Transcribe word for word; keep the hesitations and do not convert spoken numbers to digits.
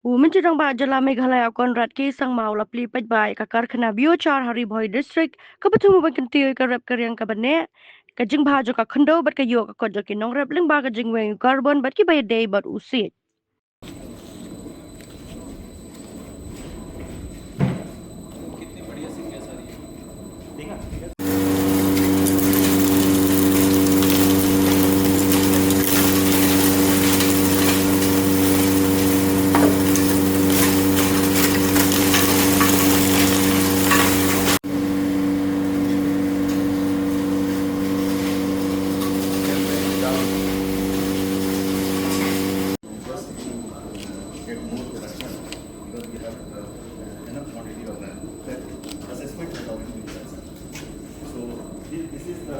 U Myntri Rangbah Jylla Meghalaya Conrad K Sangma u la plie paidbah ïa ka karkhana Biochar ha Ri Bhoi District, kaba thmu ban kyntiew ïa ka rep ka riang kaba neh, ka jingbha jong ka khyndew bad ka ïoh ka kot jong ki nongrep lyngba ka jingweng u karbon bad kiba ïadei bad u siej. Just to, uh, get more production, because we have, uh, enough quantity of land. That assessment has already been done, sir. So this, this is the